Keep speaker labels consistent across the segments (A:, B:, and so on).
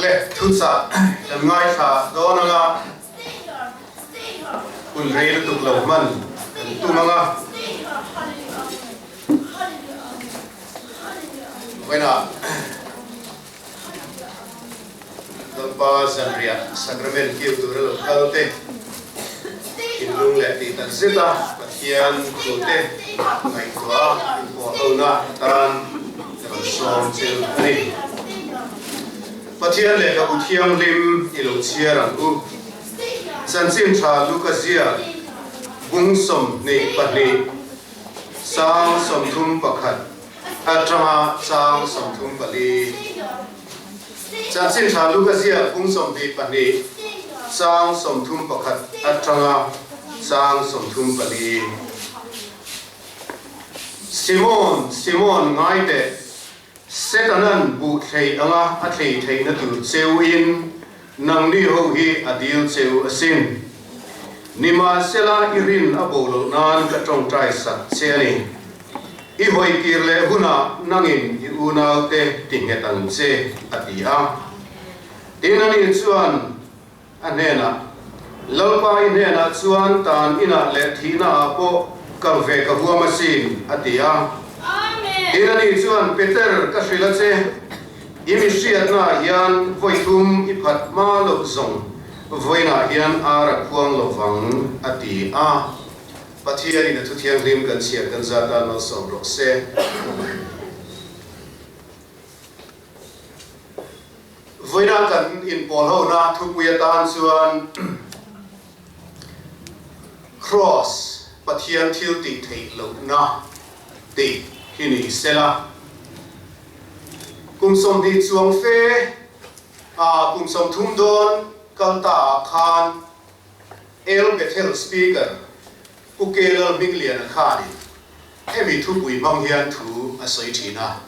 A: Le, thuchah kan ngaithla dawn anga hun rei lutuk lo hman kan tum anga vawiinah Lalpa zanriah sacrament kiu tura lo kal te thinlung leh tih tak zeta Pathian thute ngaihtuah a inpawhhona atan ka rawn sawm cheu a ni. Pathian lehkhabu thianghlim i lo chhiar ang u. Chanchin tha Luka ziak bung 22 sang 31 atanga chang 34. Chanchin tha Luka ziak bung 22 chang 31 atanga chang 34. Simon, Simon, ngai teh. Setanan buh thlei anga a thlei theihna tur cheuin nangni ho hi a dil cheu asin. Nimahsela i rin a bo loh nan ka tawngtai sak che a ni. I hawi kir leh hunah nangin i unaute ti nghet ang che, a ti a. Tin ani chuan a hnenah, Lalpa i hnenah chuan tan inah leh thihnaah pawh kal ve ka huam asin, a ti a. Tin ani chuan, Peter, ka hrilh a che, i mi hriatnaah hian vawi thum i phat hma loh zawng vawiinah hian ar a khuang lo vang, a ti a. Pathianin a thu thianghlim kan chhiar kan zat a, malsawm rawh se. Vawiina kan inpawl hona thupui atan chuan Kraws, Pathian thil tih theih lohna tih hi ni sela. Kum 20 chuang fe ah kum 30 dawn kal ta ah khan El Bethel Speaker Pu Kelal Hmingliana khanin hemi thupui hmang hian thu a sawi thin a.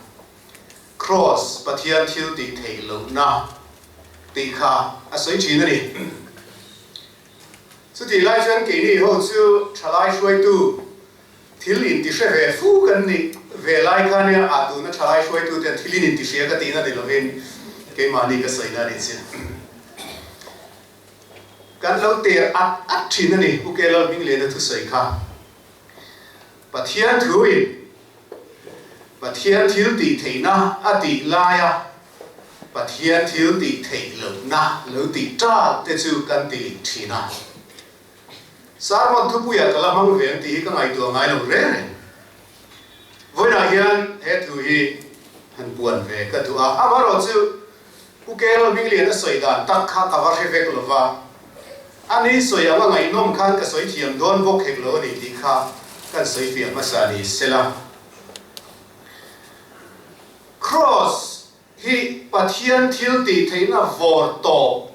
A: Kraws, Pathian thil tih theih lohna tih kha a sawi thin a ni. Chutih lai chuan keini ho chu thalai hruaitu thil inti hre ve fu kan nih ve lai kha nia, a tuna thalai hruaitu ten thil in inti hria ka tihna ni lovin keimahni ka sawina a ni chiah. Kan lo ter at at thin a ni, Pu Kelal Hmingliana thusawi kha. Pathian thuin Pathian thil tih theihna a tih laia Pathian thil tih theih lohna lo tih ṭat te chu kan ti ṭhin a. Sermon thupuiah ka la hmang ve ang tih hi ka ngaihtuah ngai lo reng reng. Vawiinah hian he thu hi han puan ve ka duh a, amaherawhchu Pu Kel Hminglian a sawi dan tak kha ka va hre vek lo va, a ni sawi anga ngaihnawm khan ka sawi thiam dawn bawk hek lo a ni tih kha kan sawi fiah hmasa ni sela. Kraws hi Pathian thil tih theihna vawr tawp,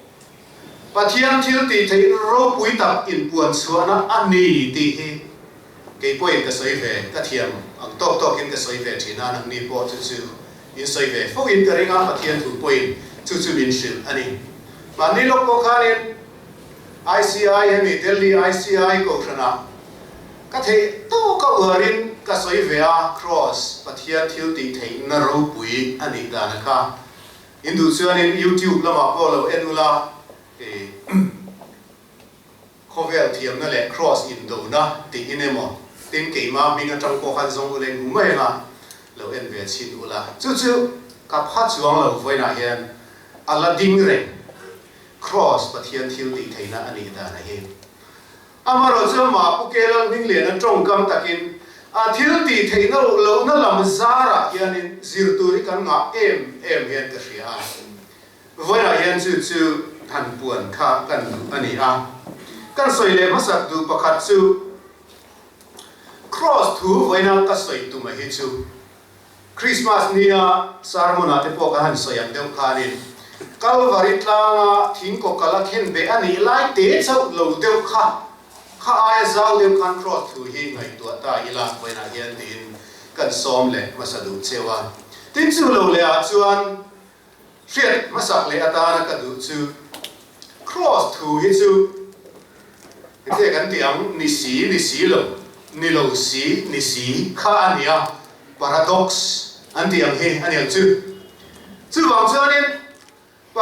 A: Pathian thil tih theihna ropui tak inpuan chhuahna a ni tih hi kei pawhin ka sawi ve, ka thiam ang tawk tawkin ka sawi ve thin a, nangni pawh chu chu In sawi ve fo in ka ring a, Pathian thu pawhin chu chu min hrilh a ni. Mahni lawk pawh khanin ICI hemi Delhi ICI kohhranah ka theih tawk a uarin ka sawi ve a, Kraws Pathian thil tih theihna ropui a nih dan a kha. In duh chuanin YouTube lamah pawh lo en ula, Khawvel thiamna leh Kraws indona tih in emaw tin keimah hming atang pawh khan zawng ula in hmu mai anga lo en ve chhin ula. Chu chu ka pha chuang lo vawiinah hian a la ding reng Kraws Pathian thil tih theihna a nih dan a hi. Amaherawh chu amah Pu Kelal Hmingliana tawngkam takin a thil tih theihna lohna lam zarah hianin zir tur hi kan ngah em em hian ka hria a. Vawiah hian chu chu han puan kha kan duh a ni a. Kan sawi leh hmasak duh pakhat chu Kraws thu vawiina ka sawi tum a hi chu Krismas nia sermon-ah te pawh ka han sawi ang deuh khanin Kalvari tlanga thingkaw kal a khen beh a nih lai te chauh lo deuh kha kha aia zau deuh khan Kraws thu hi ngaihtuah ta ila vawiinah hian tiin kan sawm leh hmasa duh cheu a. Tin chu lo leh ah chuan Hriat hmasak leh atana ka duh chu Kraws thu hi chu engte kan tih ang, ni si, ni si lo, ni lo si, ni si kha a ni a, paradox an tih ang hi a ni ang chu. Chuvang chuanin.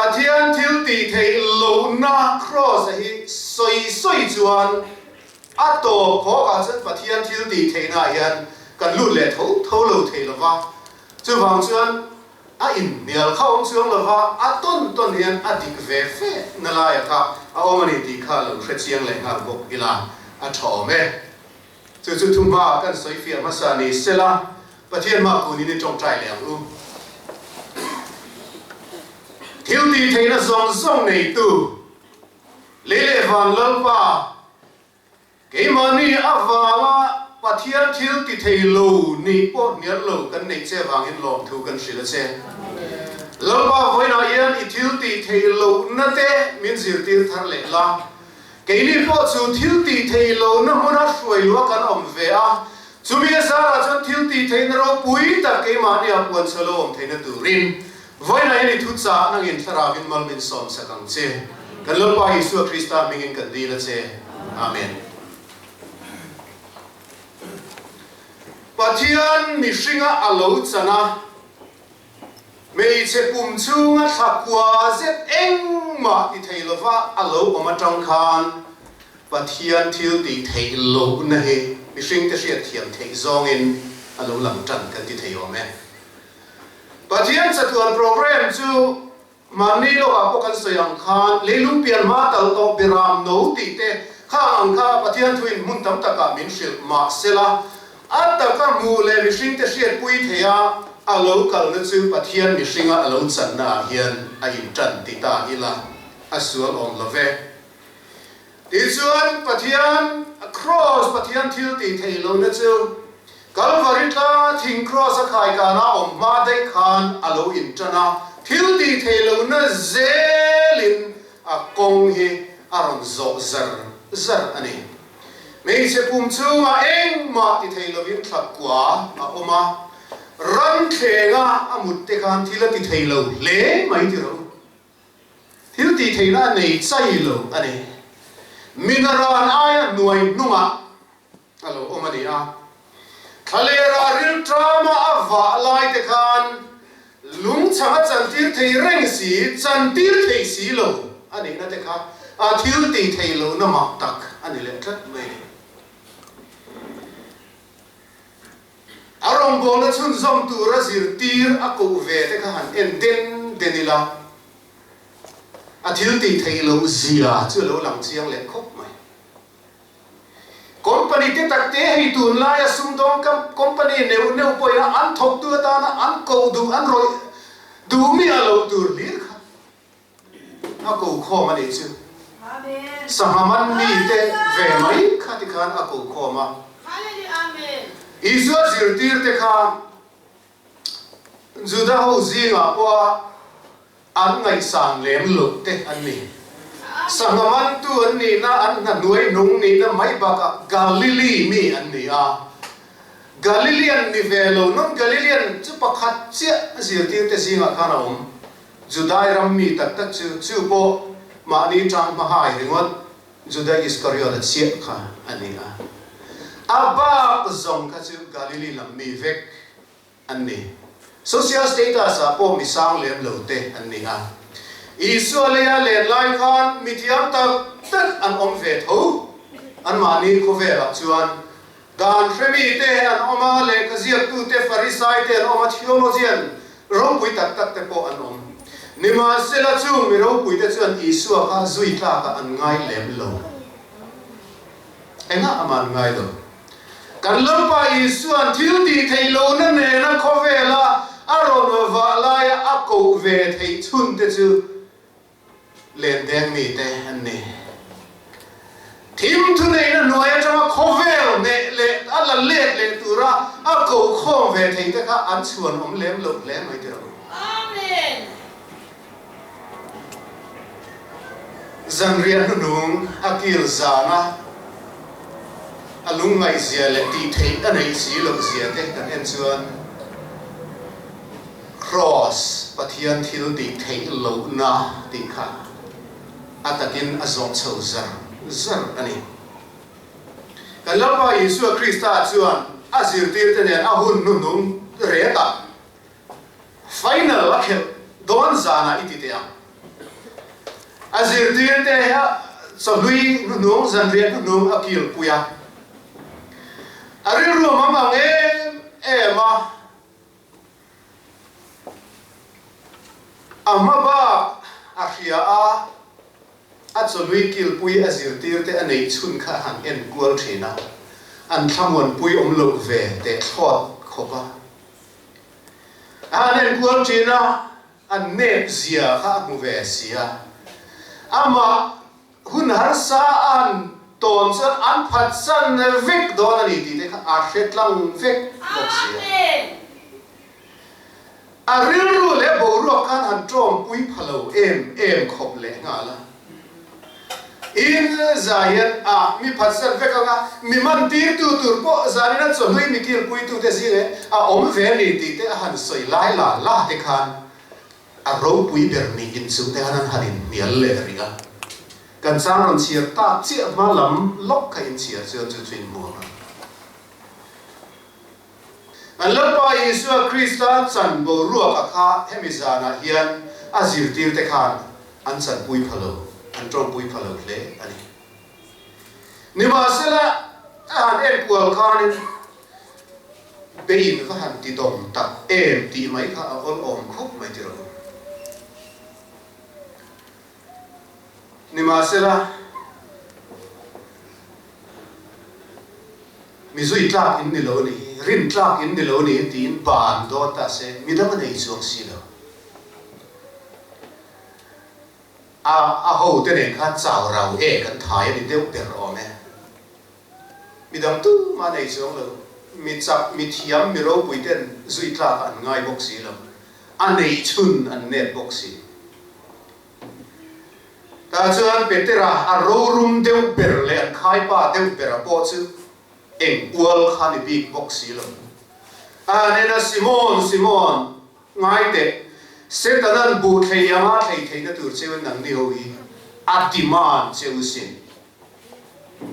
A: Pathian thil tih theih lohna Kraws a hi sawi sawi chuan a tawp khawk ah chuan Pathian thil tih theihna ah hian kan lut leh tho tho lo thei lo va. Chuvang chuan a inhnial kha awm chuang lo va, a tawn tawn hian a dik ve fe na laia kha a awm a ni tih kha lo hre chiang leh nghal bawk ila a tha awm e. Chu chu thuhma kan sawi fiah hmasa ni sela, Pathian hma kunin i tawngtai leh ang u. Thil tih theihna zawng zawng neitu, lei leh van Lalpa, keimahni avanga Pathian thil ti thei lo nih pawh hnial lo kan neih che vangin lawmthu kan hrilh a che. Lalpa vawiinah hian i thil tih theih lohna te min zirtir thar leh la. Keini pawh chu thil tih theih lohna hmuna hruai lua kan awm ve a, chumi a zarah chuan thil tih theihna ropui tak keimahni a puan chhe lo awm theihna turin vawiinah hian i thuchah nangin Thlarauin mal min sawmsak ang che. Kan Lalpa Isua Krista hmingin kan dil a che. Amen. Pathian mihringa a lo chan a. Hmeichhe pum chhunga thla kua zet engmah ti thei lova a lo awm atang khan Pathian thil tih theih lohna hi mihringte hriatthiam theih zawngin a lo lang tan kan ti thei awm e. Pathian chatuan program chu mahni lovah pawh kan sawi ang khan leilung pian hma tal tawh biram no tih te khang ang kha Pathian thuin hmun tam takah min hrilh mahsela A taka hmuh leh mihringte hriatpui theih a, a lo kalna chu Pathian mihringa a lo channa ah hian a inṭan ti ta ila a sual awm lo ve. Tichuan, Pathian Kraws, Pathian thil tih theih lohna chu Kalvari tlanga thing kraws a khaikana awm hma daih khan a lo inṭan a, thil tih theih lohna zelin a kawng hi a rawn zawh zar zar a ni. Hmeichhe pum chhungah engmah ti thei lovin thla kua a awm a, ram thlenga a mut te khan thil a ti thei lo hle mai ti ro. Thil tih theihna a nei chai lo a ni. Minaran aia hnuai hnungah a lo awm a ni a. Thlalera rilṭama a vah lai te khan lungchang a chantir thei reng si, chantir thei si lo a nihna te kha a thil tih theih lohna mak tak a ni leh tlat mai a ni. A rawngbawlna chhunzawm tura zirtir a koh ve te kha han en den den ila, a thil tih theih loh zia chu a lo lang chiang leh khawp mai. Company te tak te hei tunlaia sumdawng company neuh neuh pawhin an thawktu atana an koh duh an rawih duh miah loh tur hlir kha a ko khawm a nih chu. Sangha man mi te ve mai kha tikhan a ko khawm a. Isua zirtir te kha Juda ho zingah pawha An ngaihsan lem loh te an ni. Sangha mantu an nihna, an hna hnuai nung nihna mai bakah Galili mi an ni a. Galilian ni ve lo, non-Galilian chu pakhat chiah zirtirte zingah khan a awm. Judai ram mi tak tak chu, chu pawh mahni tang hma hai ringawt Juda Iskariot-a chiah kha a ni a. A bak zawng kha chu Galili lam mi vek an ni. Social status ah pawh mi sang lem lo te an ni a. Isua leia len lai khan mi thiam tak tak an awm ve tho. Anmahni khawvelah chuan dan hremi te an awm a, lehkha ziaktu te, Farisai te an awm a, theologian ropui tak tak te pawh an awm. Nimahsela chung mi ropui te chuan Isua kha zui tlakah an ngai lem lo. Engah amah an ngai lo? Kan Lalpa Isua'n thil tih theih lohna nena khawvela a rawn vah laia a koh ve theih chhun te chu lendeng mite an ni. Thim thuneihna hnuai atanga khawvel hneh leh a la let leh tura a koh khawm ve theih te kha an chhuan awm lem loh hle mai tirh.
B: Amen.
A: Zanriah hnunung a kil zana a lungngaihzia leh tih theih a neih si loh zia te kan en chuan Kraws Pathian thil tih theih lohna tih kha a takin a zawh chho zar zar a ni. Kan Lalpa Isua Krista chuan a zirtirte nen a hun hnuhnung retah Final a khelh dawn zanah i ti teh ang. A zirtirte a chawhlui hnuhnung zanriah hnuhnung a kilpui a. A rilru a mang ang em em a. A hma bak a hria a, a chawhlui kilpui a zirtirte a neih chhun kha a han en kual thin a, an thlamuanpui awm loh ve teh thlawt khawp a. A han en kual thin a, an nep zia kha a hmu ve si a. Amah hun harsa a han tawn chuan an phatsan vek dawn a ni tih te kha a hre tlang vek bawk si a. A rilru leh boruak khan han tawngpui pha lo em em khawp leh nghal a. In zai hian a mi phatsan vek ang a, mi man tirtu tur pawh zanin a chawhlui mi kilpuitute zing e a awm ve ni tih te a han sawi lai la la te khan a ropui ber niin chung te khan an han inhnial leh rih a. Kan chang rawn chhiar tak chiah hma lam lawk kha inchhiar chuan chu chu inhmu ang a. Kan Lalpa Isua Krista chan boruaka kha hemi zanah hian a zirtirte khan an chanpui pha lo, an tawngpui pha lo hle a ni. Nimahsela, a han enkual khanin bein va han ti dawm tak em tih mai kha a awlawm khawp mai ti rawh u. Nimahsela, mi zui tlak in ni lo ni hi, rin tlak in ni lo ni hi tiin ban dawn ta se, midang a nei chuang si lo. A a hote nen khan chau rau e kan thai a ni deuh ber awm e. Midang tumah nei chuang lo, mi chak, mi thiam, mi ropui ten zui tlak an ngai bawk si lo, a nei chhun an nep bawk si. Tah chuan Petera a rorum deuh ber leh an khaipa deuh bera pawh chu eng ual kha ni bik bawk si lo. A hnena Simon, Simon, ngai teh, Setanan buh thlei anga thlei theihna tur cheu nangni ho hi a demand cheu sin.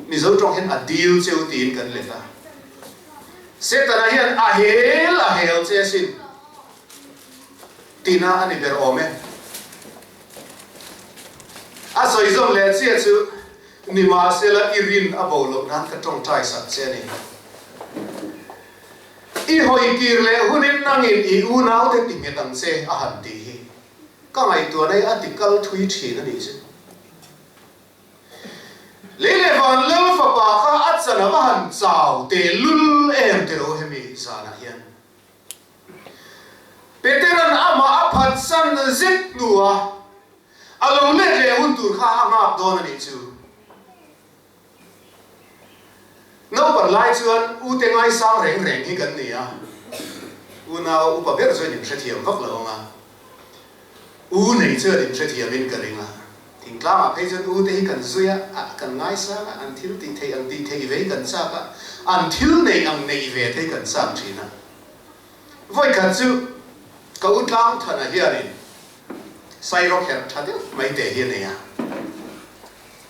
A: Mizo tawng hian a dil cheu tiin kan let a. Setana hian a hel a hel che asin tina a ni ber awm e. A sawi zawm leh chiah chu nimahsela i rin a bo loh nan ka tawngtai sak che a ni. I hawi kir leh hunin nangin i unaute ti nghet ang che a han tih hi ka ngaihtuahna hi a ti kal thui thin a nih chu. Lei leh van lal fapa kha a chan a va han chau teh lul em teh lo hemi zanah hian. Petera'n amah a phatsan zet hnua a lo let leh hun tur kha a nghak dawn a nih chu. Naupan lai chuan ute ngaisang reng reng hi kan ni a, unau upa ber chuan inhrethiam vak lo ang a, u nei chuan inhrethiamin ka ring a, thingtlangah phei chuan ute hi kan zui a, kan ngaisang a, an thil tih theih ang tih theih ve hi kan chak a, an thil neih ang neih ve te hi kan chak thin a. Vawikhat chu ka u Tlangthana hianin Sairawkherh tha deuh mai te hi a nei a.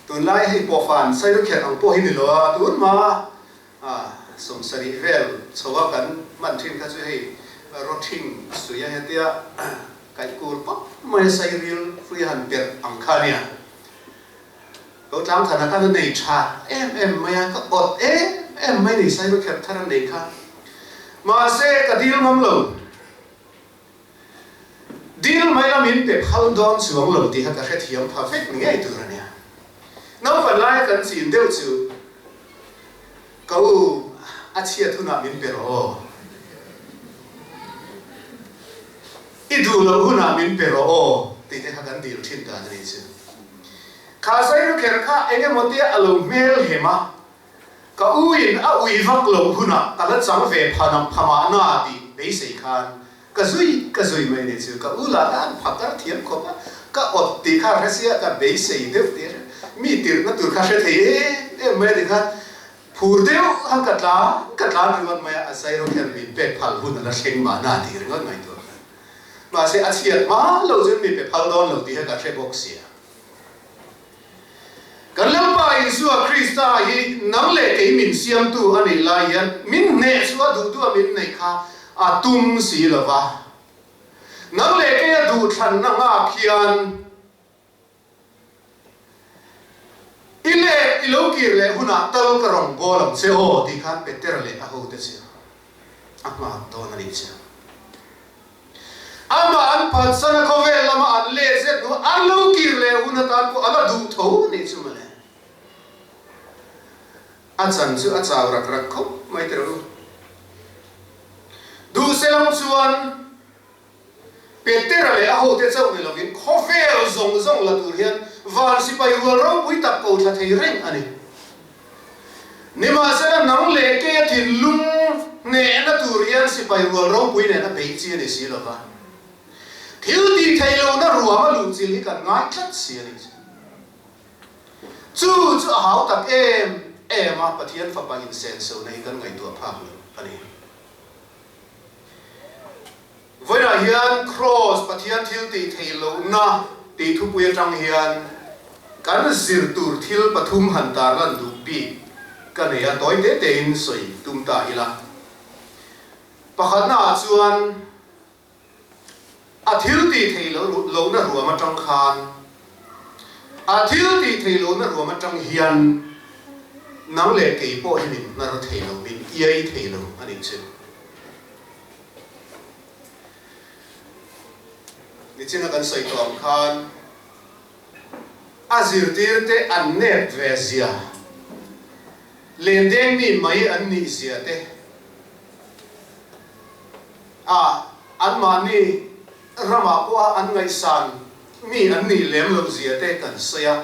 A: Tunlai hei pawhfan Sairawkherh ang pawh hi ni lo a, tun hma 70 vel chho a kan hman thin kha chu hei rawthing sui a hetia kaih kur pawp mai a sairil hlui a han perh ang kha a nia. Ko Tlangthana khan a nei tha em em mai a, ka awt em em mai ni Sairawkherh thar a nei kha. Mahse ka dil ngam lo. Dil mai la min pe phal dawn chuang lo tih kha ka hrethiam pha vek ni ngei tur a nia. Naupan laia kan chin deuh chu ka u a chhiat hunah min pe rawh aw. I duh loh hunah min pe rawh aw tih te kha kan dil thin dan a nih chu. Kha Zairukher kha eng emaw tia a lo hmel hem a, Ka u in a ui vak loh hunah ka la chang ve pha nam pha mahna tih beisei khan ka zui ka zui mai ni chu ka u lah khan phakar thiam khawp a, ka awt tih kha hre sia ka beisei deuh tih a hre, mi tirhna tur kha hre thei em em mai a ti khan phur deuh khan ka tlan ka tlan ringawt mai a, a Zairo khian min pek phal hun a la thleng mahna tih ringawt mai tur khan mahse a chhiat hma lo chuan mi pe phal dawn lo tih kha ka hre bawk sia. Kan Lalpa Isua Krista hi nang leh kei min siamtu a nih lai hian min hneh chu a duhtu a min neih kha a tum si lo va. Nang leh kei a duhthlanna nghak hian. I let i lo kir leh hunah tal ka rawn bawl ang che aw tih khan Petera leh a hote chu a nghak dawn a nih chu. Amah an phatsan a khawvel lama an let zet hnu an lo kir leh hun atan pawh a la duh tho a nih chu mawle. A chan chu a chau rak rak khawp mai teh u. Duhselang chuan Petera leh a hote chauh ni lovin khawvel zawng zawng la tur hian van sipai rual ropui tak ko thla thei reng a ni. Nimahsela nang leh keia thinlung hnehna tur hian sipai rual ropui nen a beih chi a ni si lova. Thil tih theih lohna ruam a luhchilh hi kan ngai tlat si a ni. Chu chu a hau tak em em a, Pathian Fapa insensona hi kan ngaihtuah phak lo a ni. Vawiinah hian Kraws Pathian thil tih theih lohna tih thupui atang hian kan zir tur thil pathum han tarlan duh bik ka nei a, tawi te tein sawi tum ta ila. Pakhatnaah chuan A thil tih theih lohna ruam atang khan, a thil tih theih lohna ruam atang hian nang leh kei pawh hi min hnar thei lo, min iai thei lo a nih chu. Nichina kan sawi tawh ang khan a zirtirte an nep ve zia, lendeng mi mai an nih zia te, A, anmahni ramah pawha an ngaihsan mi an nih lem loh zia te kan sawi a.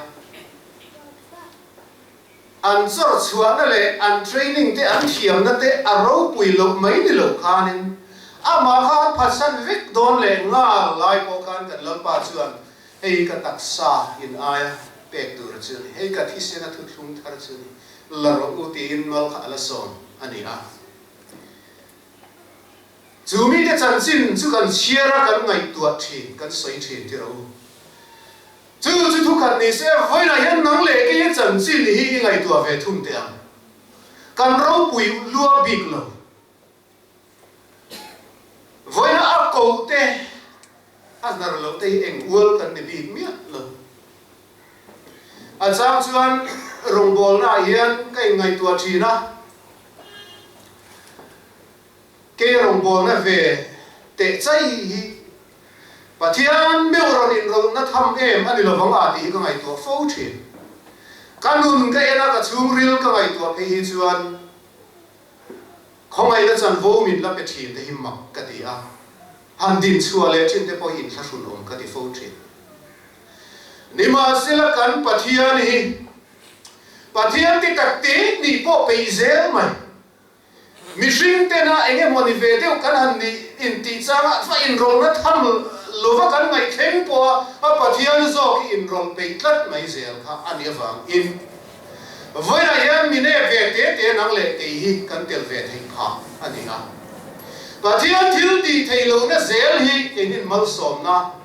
A: An chawr chhuahna leh an training te an thiamna te a ropui loh mai ni lo khanin amah kha an phatsan vek dawn leh ngal lai pawh khan kan Lalpa chuan hei ka taksa in aia pek tur chu a ni, hei ka thisena thuthlung thar chu a ni, la rawh u tiin mal kha a la sawm a ni a. Chu mite chanchin chu kan chhiar a, kan ngaihtuah thin, kan sawi thin ti rawh u. Chu chu thukhat ni se, vawiinah hian nang leh keia chanchin hi i ngaihtuah ve thung teh ang. Kan ropui lua bik lo. Vawiinah a koh te, a hnar loh te hi eng ual kan ni bik miah lo. A chang chuan rawngbawlnaah hian ka inngaihtuah thin a, Kei rawngbawlna ve teh chai hi Pathian meuh rawn inrawlhna tham em a ni lovang a tih hi ka ngaihtuah fo thin. Ka nun ka en a, ka chhungril ka ngaihtuah phei hi chuan khawngaihna chanvo min la pe thin te hi mak ka ti a, han dinchhuah leh thin te pawh hi inthlahrun awm ka ti fo thin. Nimahsela kan Pathian hi Pathian ti tak te nih pawh peih zel mai. Mihring tena eng emaw ni ve deuh kan han nih intih changa va inrawlhna tham lova kan ngaihthleng pawha a Pathian zawk hi inrawlh peih tlat mai zel kha a nih avangin vawiinah hian mi nep ve te te nang leh kei hi kan tel ve theih phah a ni a. Pathian thil tih theih lohna zel hi keinin malsawmna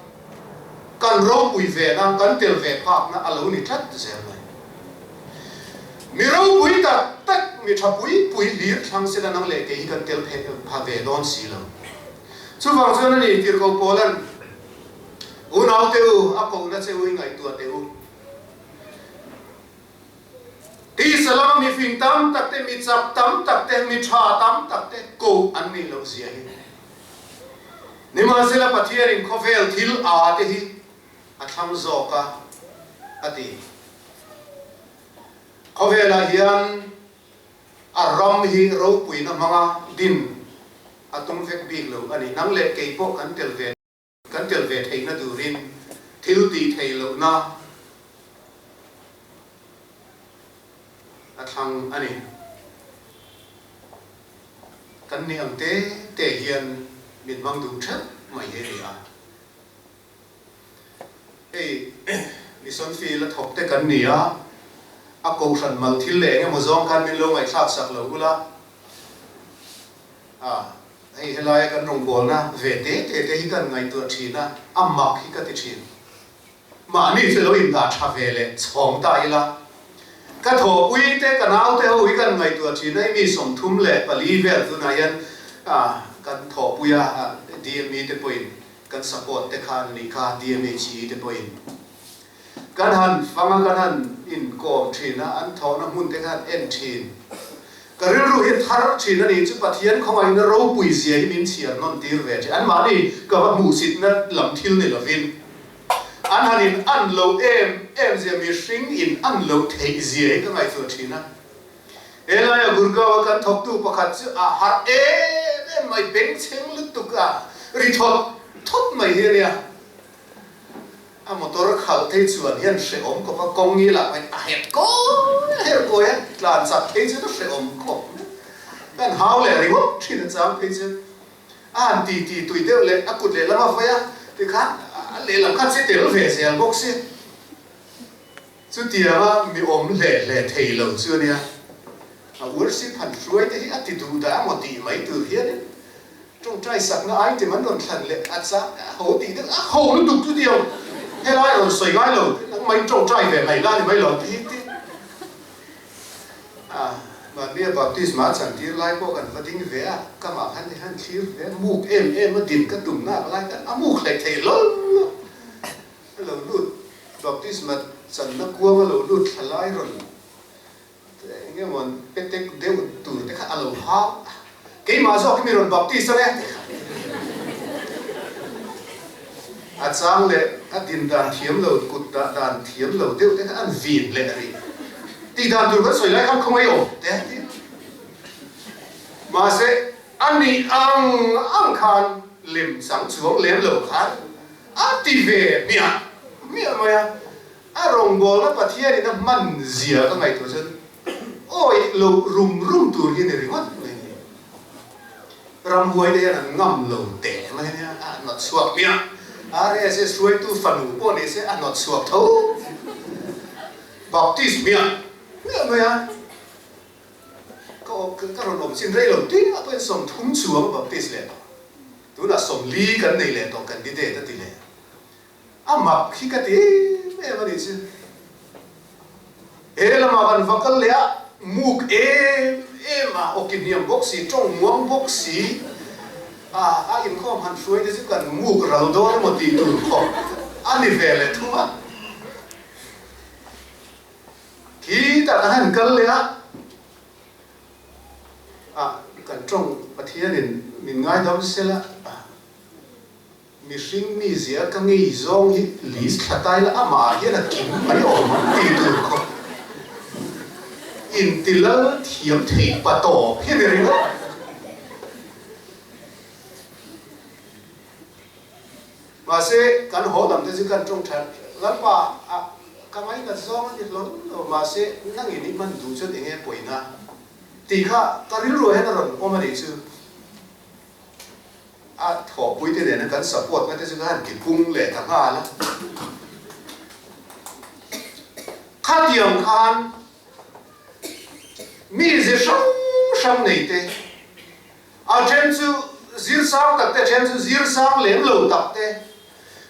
A: Kan ropui vena, kan tel ve phakna a lo ni tlat zel mai. Mi ropui tak tak, mi tha pui pui hlir thlang sela nang leh kei hi kan tel pha ve dawn si lo. Chuvang chuan a ni Tirhkoh Paula'n, Unaute u, a kohna che u i ngaihtuah teh u. Tisa lama mi fing tam tak te, mi chak tam tak te, mi tha tam tak te koh an nih loh zia hi. Nimahsela Pathianin khawvel thil a te hi a thlang zawk a, a ti. Khawvelah hian a ram hi ropuina hmanga din a tum vek bik lo a ni. Nang leh kei pawh kan tel ve. Kan tel ve theihna turin thil tih theih lohna a thlang a ni. Kan nih ang te te hian min hmang duh theuh mai hi a ni a. Hei mission field a thawk te kan ni a, a kohhran mal thil leh eng emaw zawng khan min lo ngaihthlak sak lo ula. A, hei helaia kan rawngbawlna ve te te te hi kan ngaihtuah thin a, a mak hi ka ti thin. Mahni chu lo indah tha ve leh chhawng ta ila, ka thawhpui te, ka naute ho hi kan ngaihtuah thin a, hei mi 34 vel tunah hian kan thawhpui a, DME te pawhin kan support te kha an nih kha, DMHE te pawhin. Kan han fang a, kan han inkawm thin a, an thawhna hmun te kha han en thin. Ka rilru hi thar thin a ni chu Pathian khawngaihna ropui zia hi min chhiar nawn tir ve thin. Anmahni ka va hmuhsitna lam thil ni lovin an han in an lo em em zia, mihring in an loh theih zia hi ka ngaihtuah thin a. Helaia Gurgaon-a kan thawktu pakhat chu a harh em em mai, bengchheng lutuk a ri thawt thawt mai hi a nia. A motor khalh phei chuan hian hrehawm khawp a, kawng ngil ah pawhin a herh kawi a herh kawi a, tlan chak phei chuan a hrehawm khawp mai. Kan hau leh ringawt thin a chang phei chu a han ti ti tui deuh leh a kut lehlam a vawi a, tikhan a lehlam kha che tel ve zel bawk si. Chutianga mi awm hle hle thei lo chu a nia, a worship han hruai te hi a ti duh dah emaw tih mai tur hianin tawngtai sakna item an rawn thlan leh a chang a ho tih deuh a ho lutuk chutiang helai a rawn sawi ngai lo nangmah in tawngtai ve mai la ni mai lo ti ti a mahnia baptisma a chantir lai pawh kan va ding ve a kamah khan ni han thlir ve muk em em a din ka tum nak lai khan a muk hleih thei hlawl a. A lo lut baptisma channa kuang a lo lut thla lai rawn eng emaw an petek deuh tur te kha a lo hau a, keimah zawk hi mi rawn baptist ang e ti kha a chang leh a din dan thiam lo kut dah dan thiam lo deuh te kha an vin leh rih tih dan tur kan sawi lai khan khawngaih awm te a ti a, mahse a nih ang ang khan lem chang chuang lem lo khan A ti ve hmiah hmiah mai a, a rawngbawlna Pathianin a hman zia ka ngaihtuah chuan awih loh rum rum tur hi a ni ringawt mai a ni. Ramhuai te hian an ngam lo teh mai a nia, a hnawt chhuak hmiah. RSS hruaitu fanu pawh ni se a hnawt chhuak tho. Baptist hmiah hmiah mai a, ka ka rawn awm chin rei lo tingah pawhin 30 chuang Baptist leh tawh. Tunah 40 kan nei leh tawh candidate a ti leh. A mak hi ka ti em em a nih chu. He lamah kan va kal leh a, muk em em a, awki hniam bawk si, tawng muang bawk si, a a inkhawm han hruai te chu kan muk ral dawn emaw tih tur khawp a ni ve leh thung a. Khitah kan han kal leh a. Ah, kan tawng Pathianin min ngaidam sela, mihring mizia ka ngei zawng hi list thla tai la amah ah hian a kim mai awm ang ti tur khawp intilal thiam theih pa tawp hi a ni ringawt. Mahse, kan haw dam te chu kan tawng that Lalpa ah ka ngainat zawng a ni hlawl lo, mahse nangin i hman duh chuan enge pawina tih kha ka rilruah hian a rawn awm a nih chu. A thawhpui te nena kan support na te chu ka han ti pung leh ta nghal a. Khatiang khan mi ze hrang hrang nei te A then chu zir sang tak te, a then chu zir sang lem lo tak te,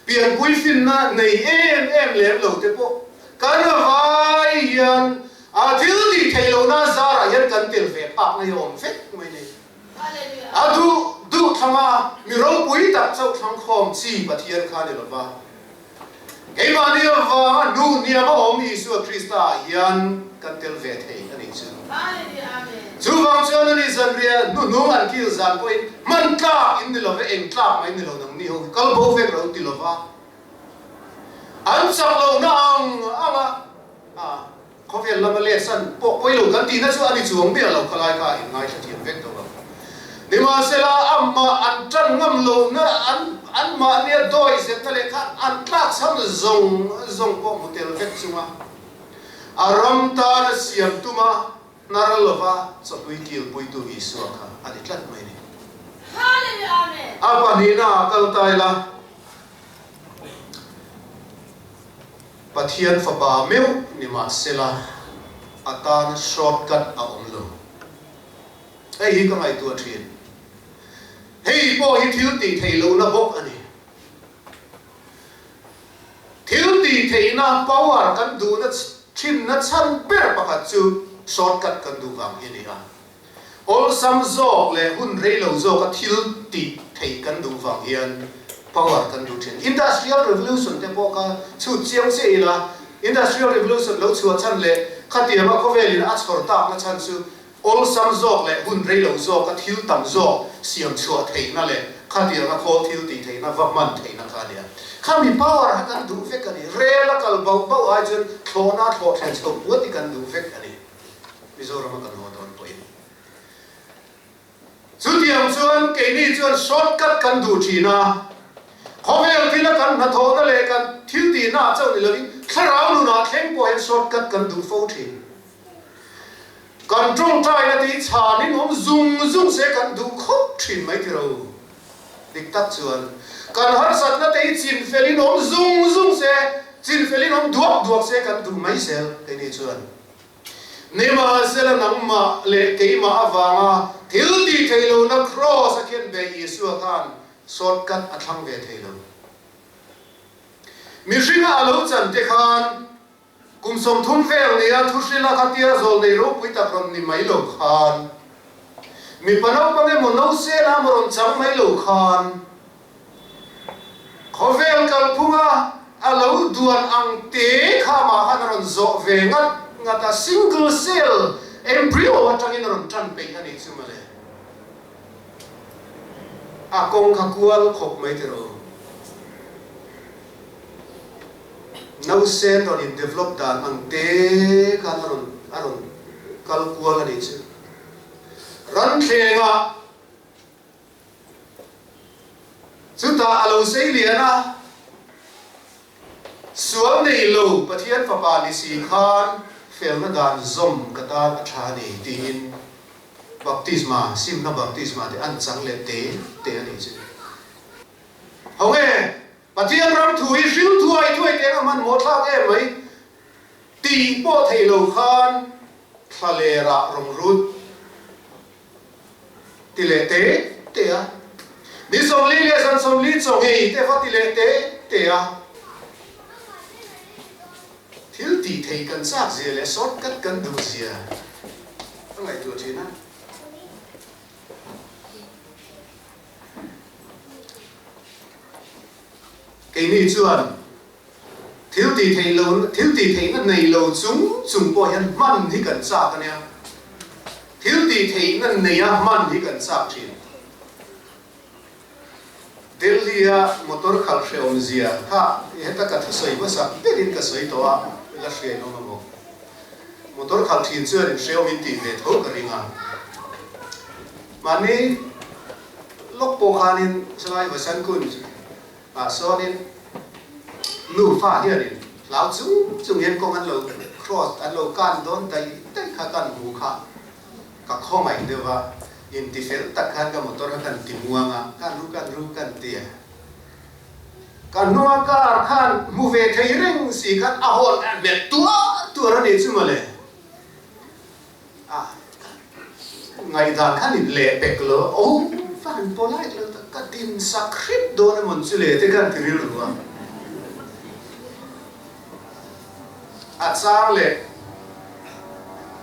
A: pianpui finna nei em em lem lo te pawh kan vai hian a thil tih theih lohna zarah hian kan tel ve phakna hi a awm vek mai ni. A duh duh thlanga mi ropui tak chauh thlangkhawm chi Pathian kha ni lova, Keimahni avanga nu hniam a awm Isua Krista ah hian kan tel ve thei a nih chu. Chuvang chuan ani zanriah hnuhnung an kil zan pawhin hman tlak in ni love, eng tlak mai ni lo nangni ho hi kal bo vek lo ti lova an chak lohna ang anga Khawvel lama letsan pawh pawi lo kan tihna chu a ni chuang miah lo, khalai kha in ngaithla thiam vek tawh ang. Nimahsela, amah an tan ngam lohna, an anmahnia dawi zetna leh kha an tlakchham zawng zawng pawh hmu tel vek chunga a ram tana siam tuma hnar lova chawhlui kilpuitu Isua kha a ni tlat mai ni. A pahnihnaah kal ta ila. Pathian fapa meuh ni mahsela a tan short cut a awm lo. Hei hi ka ngaihtuah thin. Hei pawh hi thil tih theih lohna bawk a ni. Thil tih theihna power kan duhna thinna chhan ber pakhat chu short cut kan duh vang hi a ni a. Awlsam zawk leh hun rei lo zawka thil tih theih kan duh vang hian power kan duh thin. Industrial revolution te pawh kha chhut chiang chiah ila. Industrial Revolution lo chhuah chhan leh khatianga khawvelin a chhawr takna chhan chu awlsam zawk leh hun rei lo zawka thil tam zawk siam chhuah theihna leh khatianga khawl thil tih theihna va hman theihna kha a ni a. Khami power kha kan duh vek a ni. Rel a kal bauh bauh ai chuan thlawhna thlawh thlen chhoh puat hi kan duh vek a ni. Mizorama kan haw dawn pawhin. Chutiang chuan keini chuan shortcut kan duh thin a, khawvel thila kan hnathawhna leh kan thil tihna ah chauh ni lovin thlarau nunah thleng pawh hian shortcut kan duh fo thin. Kan tawngtaina te hi chhanin awm zung zung se kan duh khawp thin mai tiro. Dik tak chuan kan harsatna te hi chinfelin awm zung zung se, chinfelin awm duak duak se kan duh mai zel keini chuan. Nimahsela nangmah leh keimah avanga thil tih theih lohna Kraws a khen ve Isua khan shortcut a thlang ve thei lo. Mihringa a lo chan te khan kum 30 vel nia thuhrila khatia zawlnei ropui tak rawn ni mai lo khan, mipa naupang emaw nausel a maw rawn chang mai lo khan, Khawvel kalphunga a lo duan ang te kha amah khan a rawn zawh ve ngat ngat a, single cell embryo atangin a rawn tan peih a nih chu mawle. A kawng kha kual khawp mai tiraw. Nausen rawn in develop dan ang te khan a rawn a rawn kal kual a nih chu. Ranthlengah Chutah a lo sei lian a, Sual nei lo Pathian Fapa ni si khan felna dan zawm ka tan a tha a ni tiin baptisma, simna baptisma te an chang leh te te a nih chu. Ho nge, Pathian ram thu hi hril thuai thuai teng a hmanhmawh thlak em mai tih pawh thei lo khan thlalerah rawn rut. Ti leh te te a. Ni 40 leh zan 40 chaw ngei te va ti leh te te a. Thil tih theih kan chak zia leh shortcut kan duh zia ka ngaihtuah thin a. Keini chuan Thil tih theih lo, thil tih theihna nei lo chung chung pawh hian hman hi kan chak a nia. Thil tih theihna neia hman hi kan chak thin. Delhi-a motor khalh hrehawm zia kha heta ka thusawi hmasa berin ka sawi tawh a, la hriain awm ang aw. Motor khalh thin chuan in hrehawm in tih ve tho ka ring a. Mahni lawk pawh khanin Salai Vasankunj Ah sawnin nufa hianin hlau chung chung hian kawng an lo cross an lo kan dawn daih daih kha kan hmu kha ka khawngaih deuh a, inti fel tak khan ka motor kha kan ti muang a, kan ru kan ru kan ti a, ka hnunga car khan hmu ve thei reng si khan a hawn a hmet tuar tuar a nih chu mawle. A ngaihdan kha ni leh pek lo, oh va han polite lo tak, ka din sak hrep dawn emawn chu le te khan ti rilru a. A chang leh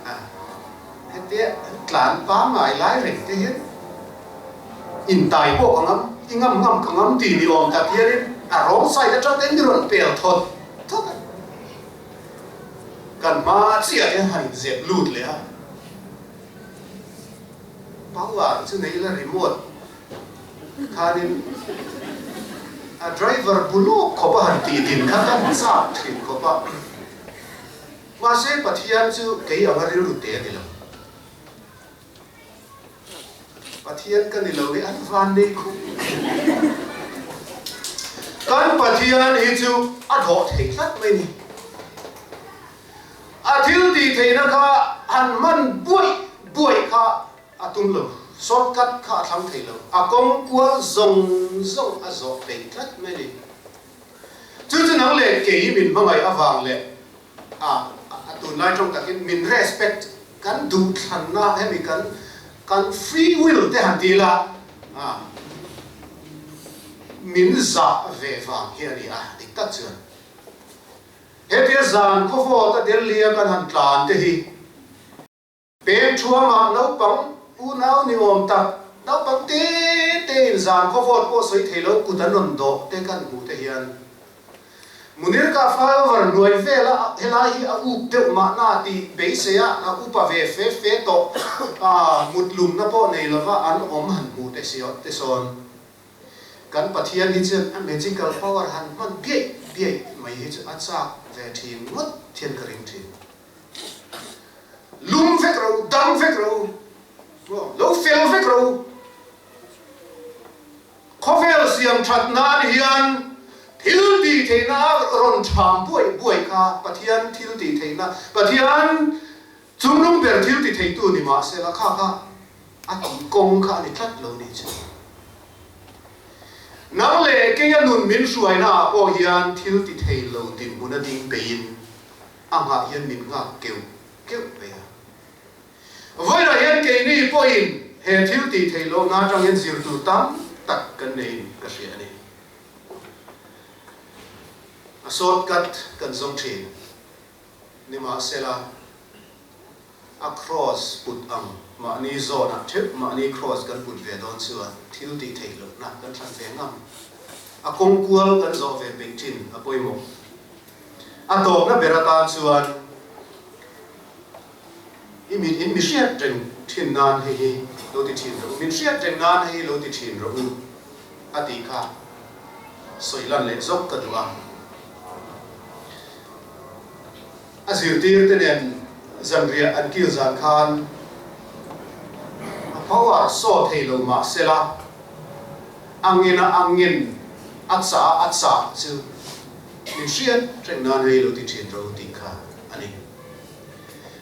A: a hetia tlan pangngai lai reng te hian intai pawh ka ngam, i ngam ngam ka ngam tih ni awm tak hianin a wrong side atang te hian i rawn pel thawt thawt a. Kan hma chiah hian han inzep lut leh a, power chu nei ila remote khanin a driver bu lawk khawp a han tih din kha kan chak thin khawp a, mahse Pathian chu kei anga rilru te a ni lo. Pathian ka ni lo hi an van nei khup. Kan Pathian hi chu a dawh thei tlat mai ni. A thil tih theihna kha han hman buaih buaih kha a tum lo, shortcut kha a thlang thei lo, a kawng kual zawng zawng a zawh peih tlat mai ni. Chu chu nang leh kei min hmangaih avang leh a a tunlai tawng takin min respect kan duhthlanna hemi kan kan free will te han ti ila a min zah ve vang hi a ni a dik tak chuan hetia zan khawvawt a Delhi a kan han tlan te hi Peng thuamah naupang unau ni awm tak, naupang te te in zan khaw vawt pawh sawi thei lo kut an rawn dawh te kan hmuh te hian. Munirka flyover hnuai vela helai hi a up deuh mahna tih beisei a, a upa ve fe fe tawh a, mutlumna pawh nei lova an awm han hmuh te te sawn. Kan Pathian hi chuan a magical power han hman biaih biaih mai hi chu a chak ve thin ngawt hian ka ring thin. Lum vek rawh u, dam vek rawh u, lo fel vek rawh u. Khawvel siam that nan hian thil tih theihna a rawn ṭham buaih buaih kha Pathian thil tih theihna, Pathian chungnung ber thil ti theitu ni mah sela kha kha a tih kawng kha a ni tlat lo nih chu. Nang leh keia nun min hruaina ah pawh hian thil ti thei lo dinhmun a ding peihin a nghah hian min nghak keuh keuh pei a. Vawilah hian keini pawhin he thil tih theih lohna atangin zir tur tam tak kan neiin ka hria a ni. A shortcut kan zawng thin. Nimahsela, a cross put ang mahni zawnah theuh mahni cross kan put ve dawn chuan thil tih theih lohna kan thlan ve ngam. A kawng kual kan zawh ve peih thin a pawimawh. A tawpna ber atan chuan I mit in mi hriat reng thin nan hei hi lo ti thin rawh u, min hriat reng nan hei hi lo ti thin rawh u a tih kha sawi lan leh zawk ka duh a. A zirtir te nen zanriah an kil zan khan a power saw thei lo mah sela a ngena a ngen a chah a chah chu min hriat reng nan hei lo ti thin rawh u tih kha a ni.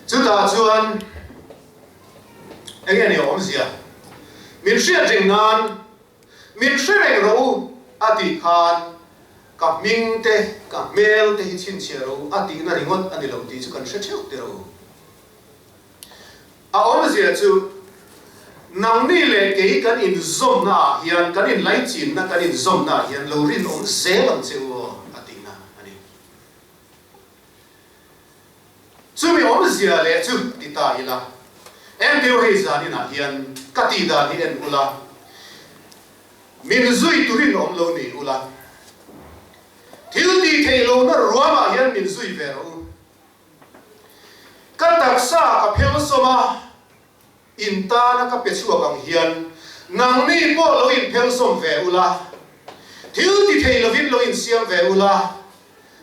A: Chutah chuan eng nge ni awmzia? Min hriat reng nan, min hre reng rawh u a tih khan ka hming te, ka hmel te hi chhinchhiah rawh u a tihna ringawt a ni lo tih chu kan hre theuh tirh u. A awmzia chu nangni leh kei kan inzawmna ah hian, kan inlaichinna kan inzawmna ah hian lo rinawm zel ang che u aw a tihna a ni. Chumi awmzia leh chu ti ta ila, engdeuh hei zaninah hian ka tih dan hi en ula, min zui turin awm lo ni ula, thil tih theih lohna ruamah hian min zui ve rawh u. Ka taksa ka phel sawm a, in tana ka pe chhuak ang hian nangni pawh lo inphelsawm ve ula, thil ti thei lovin lo insiam ve ula,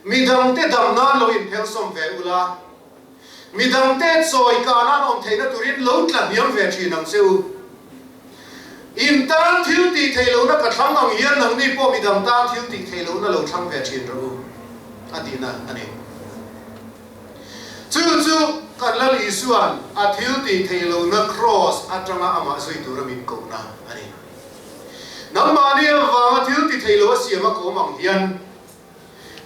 A: midangte dam nan lo inphelsawm ve ula, midangte chawi kah nan awm theihna turin lo tla hniam ve thin ang che u. In tan thil tih theih lohna ka thlang ang hian nangni pawh midang tan thil tih theih lohna lo thlang ve thin rawh u, a tihna a ni. Chu chu kan Lal Isua'n a thil tih theih lohna kraws atanga amah zui tura min kohna a ni. Nangmahni avanga thil ti thei lo a siam a kawm ang hian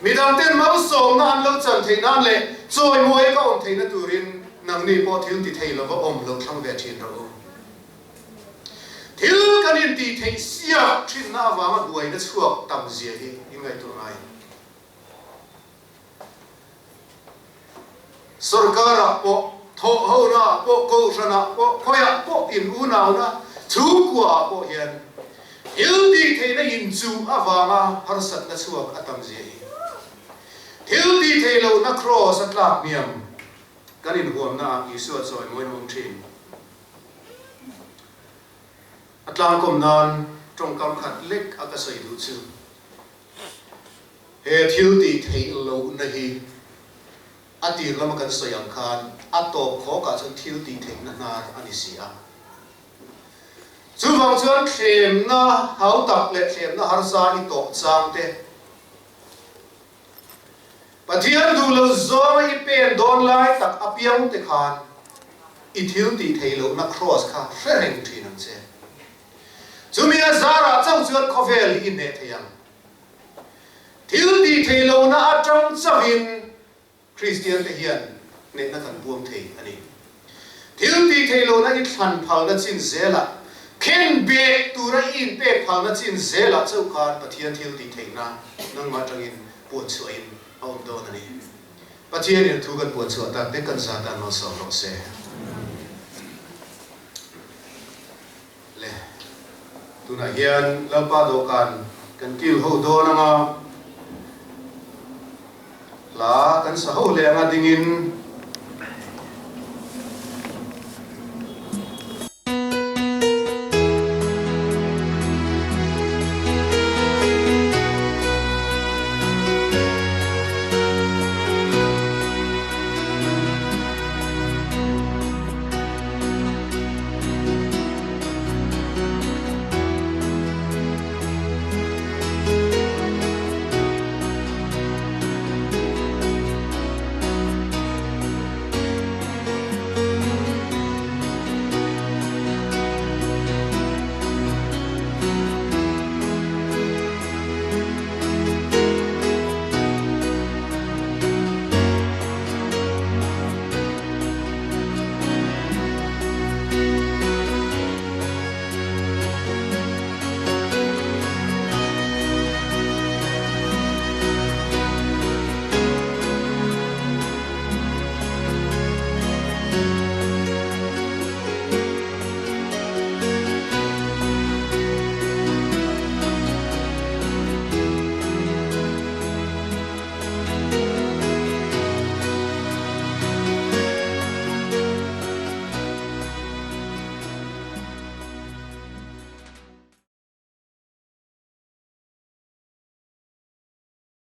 A: midangten malsawmna an lo chan theih nan leh chawimawi ka awm theihna turin nangni pawh thil ti thei lova awm lo thlang ve thin rawh u. Thil kan intih theih siak thinna avanga buaina chhuak tam zia hi in ngaihtuah ngai. Sorkarah pawh, thawhhonaah pawh, kohhranah pawh, khawiah pawh in unauna chhungkuaah pawh hian thil tih theihna inchuh avanga harsatna chhuak a tam zia hi. Thil tih theih lohna kraws a tlak hniam kan inhuamnaah Isua chawimawiin a awm thin. A tlangkawm nan tawngkam khat lek a ka sawi duh chu. He thil tih theih lohna hi a tir lama kan sawi ang khan a tawp khawkah chuan thil tih theihna hnar a ni si a. Chuvang chuan thlemna hautak leh thlemna harsa i tawh chang te, Pathian duh lo zawnga i pen dawn lai tak apiang te khan i thil tih theih lohna kraws kha hre reng thin ang che. Chumi a zarah chauh chuan khawvel hi i hneh thei ang. Thil tih theih lohna atang chauhin Kristian te hian hnehna kan puang thei a ni. Thil tih theih lohna i thlan phalna chin zelah, khen beh tura i inpek phalna chin zelah chauh khan Pathian thil tih theihna nangmah atangin puan chhuahin a awm dawn a ni. Pathianin a thu kan puan chhuah tak te kan za tan malsawm rawh se. Le, tunah hian Lalpa dawhkan kan kil ho dawn ang a. Hla kan sa ho leh anga dingin.